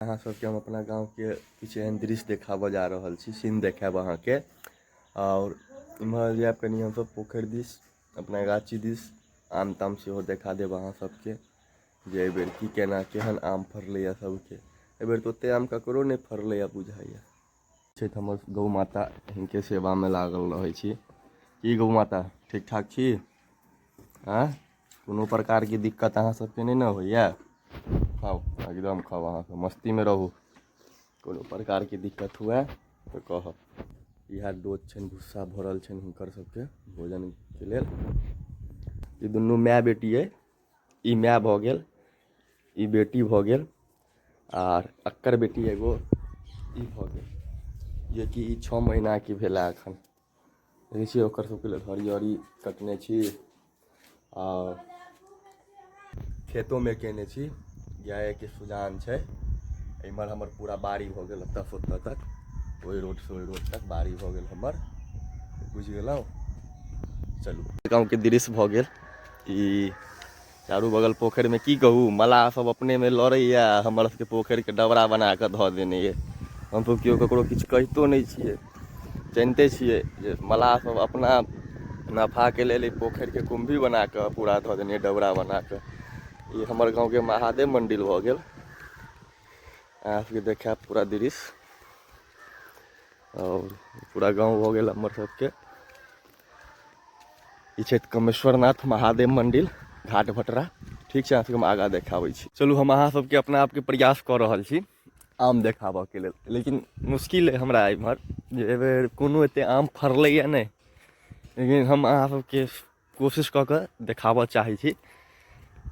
अहाँ सबके हम अपना गाँवके किछु एहन दृश्य देखाबऽ जा रहल छी, सीन देखायब अहाँके। आओर इम्हर जायब कनि हमसब पोखरि दिस, अपना गाछी दिस, आम ताम सेहो देखा देब अहाँ सबके जे एहिबेर की केना केहन आम फड़लैए सबके। एहिबेर तऽ ओते आम ककरो नहि फड़लैए बुझाइए। छथि हमर गौ माता, हिनके सेवामे लागल रहै छी। की गौ माता, ठीक ठाक छी? आँय, कोनो प्रकारके दिक्कत अहाँ सबके नहि ने होइए? खाउ, एकदम खाउ, अहाँ सब मस्तीमे रहू, कोनो प्रकारके दिक्कत हुए तऽ कहब। इएह डोज छनि, भुस्सा भरल छनि हुनकर सबके भोजनके लेल। ई दुनू माय बेटी अइ, ई माय भऽ गेल, ई बेटी भऽ गेल, आर अक्कर बेटी एगो ई भऽ गेल, जेकि ई 6 महीनाके भेला एखन। देखै छियै ओकर सबके लेल हरियरी कटने छी आ खेतोमे केने छी। गायके सुजान छै। एम्हर हमर पूरा बाड़ी भऽ गेल, एतऽसँ ओतऽ तक, ओहि रोडसँ ओहि रोड तक बाड़ी भऽ गेल हमर, बुझि गेलहुँ। चलू, गाँवके दृश्य भऽ गेल ई। चारू बगल पोखरिमे की कहू, मलाह सब अपनेमे लड़ैए, हमर सबके पोखरिके डबरा बना कऽ धऽ देने यऽ। हमसब केओ ककरो किछु कहितो नहि छियै, जनिते छियै जे मलाह सब अपना नफाके लेल ई पोखरिके कुम्भी बना कऽ पूरा धऽ देने यऽ, डबरा बना कऽ। ई हमर गाँवके महादेव मन्दिर भऽ गेल। अहाँ सबके देखायब पूरा दृश्य आओर पूरा गाँव भऽ गेल हमर सबके। ई छथि कमेश्वरनाथ महादेव मन्दिर, घाट भटरा। ठीक छै, अहाँ सबके हम आगाँ देखाबै छी। चलू, हम अहाँ सबके अपना आपके प्रयास कऽ रहल छी आम देखाबऽके लेल, लेकिन मुश्किल अइ हमरा एम्हर जे एहिबेर कोनो एते आम फड़लैए नहि, लेकिन हम अहाँ सबके कोशिश कऽ कऽ देखाबऽ चाहै छी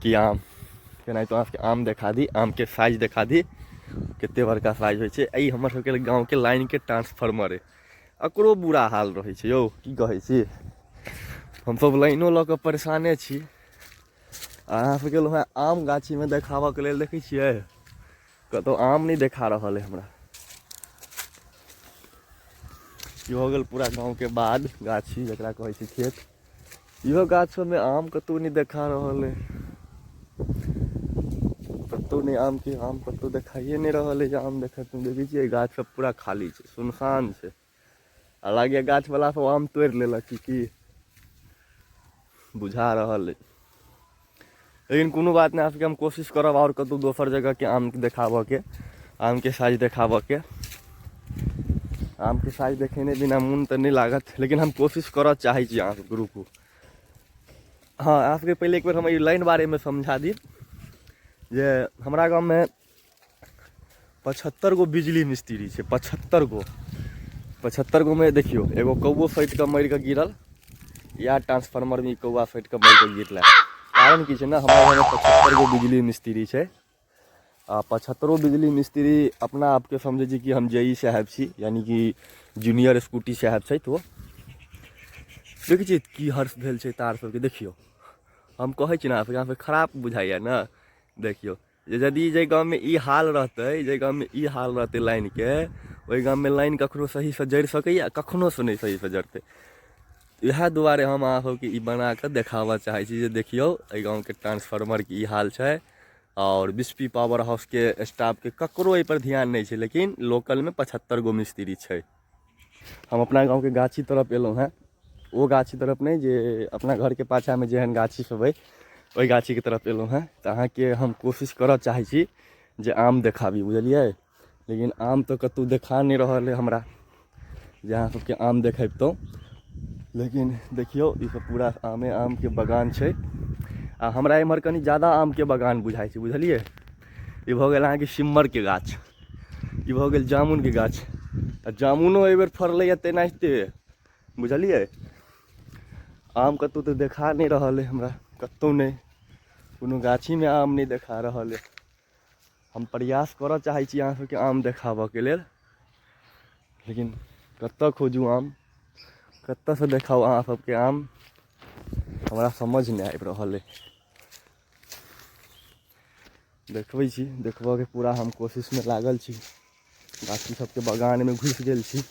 कि आम केनाहितो अहाँ सबके आम देखा दी, आमके साइज देखा दी, कते बड़का साइज होइ छै। एहि हमर सबके गाँवके लाइनके ट्रांसफार्मर अइ, एकरो बुरा हाल रहै छै यौ, की कहै छी। हमसब लाइनो लऽ कऽ परेशाने छी। अहाँ सबके गेलहुँ हेँ आम गाछीमे देखाबऽके लेल, देखै छियै कतहु आम नहि देखा रहल अइ हमरा। ई भऽ गेल पूरा गाँवके बाध गाछी, जकरा कहै छै खेत। इहो गाछ सबमे आम कतहु नहि देखा रहल अइ, कतहु नहि आमके आम कतहु देखाइए नहि रहल अइ जे आम देखत। देखै छियै गाछ सब पूरा खाली छै, सुनसान छै, आ लागैए गाछवला सब आम तोड़ि लेलक की की बुझा रहल अइ। लेकिन कोनो बात नहि, अहाँके हम कोशिश करब आओर कतहु दोसर जगहके आम देखाबऽके, आमके साइज देखाबऽके। आमके साइज देखेने बिना मोन तऽ नहि लागत, लेकिन हम कोशिश करऽ चाहै छी अहाँ सबके। रुकू, हँ, अहाँ सबके पहिले एक बेर हम एहि लाइन बारेमे समझा दी जे हमरा गाममे 75 गो बिजली मिस्त्री छै, 75 गो। 75 गो मे देखियौ, एगो कौओ सटि कऽ मरि कऽ गिरल, या ट्रांसफार्मरमे कौआ सटि कऽ मरि कऽ गिरलै। कारण की छै ने, हमरा घरमे 75 गो बिजली मिस्त्री छै, आ 75 बिजली मिस्त्री अपना आपके समझै छै कि हम जे ई साहेब छी, यानी कि जूनियर स्कूटी साहेब छथि ओ। देखै छियै की हर्ष भेल छै तार सबके। देखियौ, हम कहै छी ने अहाँके खराब बुझाइए ने, देखियौ जे यदि जाहि गाममे ई हाल रहतै, जाहि गाममे ई हाल रहतै लाइनके, ओहि गाममे लाइन कखनो सहीसँ जरि सकैए? कखनोसँ नहि सहीसँ जरतै। इएह दुआरे हम अहाँ सबके ई बनाकऽ देखाबऽ चाहै छी जे देखियौ एहि गाँवके ट्रांसफार्मरके ई हाल छै, आओर बिस्पी पावर हाउसके स्टाफके ककरो एहिपर ध्यान नहि छै, लेकिन लोकलमे 75 गो मिस्त्री छै। हम अपना गाँवके गाछी तरफ एलहुँ हेँ, ओ गाछी तरफ नहि जे अपना घरके पाछाँमे जेहन गाछी सब अइ, ओहि गाछीके तरफ एलहुँ हेँ। तऽ अहाँके हम कोशिश करऽ चाहै छी जे आम देखाबी, बुझलियै? लेकिन आम तऽ कतहु देखा नहि रहल अइ हमरा जे अहाँ सबके आम देखबितहुँ। लेकिन देखियौ, ई सब पूरा आमे आमके बगान छै, आ हमरा एम्हर कनि ज्यादा आमके बगान बुझाइ छै, बुझलियै? ई भऽ गेल अहाँके सिम्मरके गाछ, ई भऽ गेल जामुनके गाछ, आ जामुनो एहिबेर फड़लैए तेनाहिते, बुझलियै? आम कतहु तऽ देखा नहि रहल अइ हमरा, कतहु नहि, कोनो गाछीमे आम नहि देखा रहल अइ। हम प्रयास करऽ चाहै छी अहाँ सबके आम देखाबऽके लेल, लेकिन कतऽ खोजू आम, कतऽसँ देखाउ अहाँ सबके आम, हमरा समझ नहि आबि रहल अइ। देखबै छी, देखबऽके पूरा हम कोशिशमे लागल छी। गाछी सबके बगानमे घुसि गेल छी,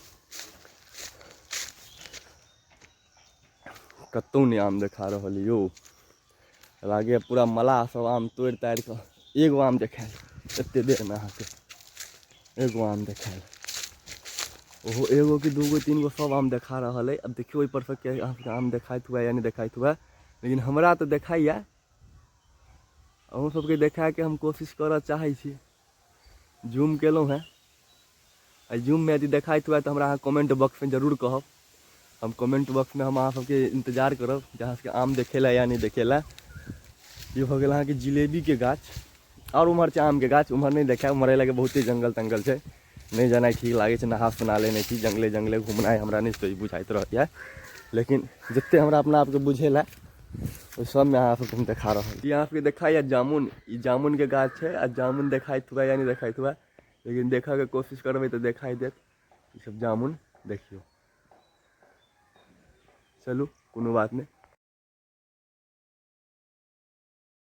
कतहु नहि आम देखा रहल यौ। लागैए पूरा मलाह सब आम तोड़ि ताड़ि कऽ। एगो आम देखायल एते देरमे अहाँके। एगो आम देखायल। ओहो एगो कि दूगो तीन गो सब आम देखा रहल अइ। अब देखियौ ओहिपर सँ के अहाँके आम देखाइत हुए या नहि देखाइत हुए, लेकिन हमरा तऽ देखाइए। अहूँ सबके देखायके हम कोशिश करऽ चाहै छी। जूम केलहुँ हेँ, आ जूममे यदि देखाइत हुए तऽ हमरा अहाँ कमेंट बॉक्समे जरूर कहब। हम कमेंट बॉक्समे हम अहाँ सबके इन्तजार करब जे अहाँ सबके आम देखेला या नहि देखेला। ई भऽ गेल अहाँके जिलेबीके गाछ। आओर उम्हर छै आमके गाछ, उम्हर नहि देखायब, उम्हर एहि लए कऽ बहुते जङ्गल तङ्गल छै, नहि जेनाइ ठीक लागै छै। नहा सुना लेने छी, जङ्गले जङ्गले घुमनाइ हमरा नहि सही बुझाइत रहैए, लेकिन जते हमरा अपना आपके बुझेला ओहि सबमे अहाँ सबके हम देखा रहल छी। अहाँ सबके देखाइए जामुन, ई जामुनके गाछ छै। आ जामुन देखाइत हुए या नहि देखाइत हुए, लेकिन देखऽके कोशिश करबै तऽ देखाइ देत। ई सब जामुन देखियौ। चलू कोनो बात नहि।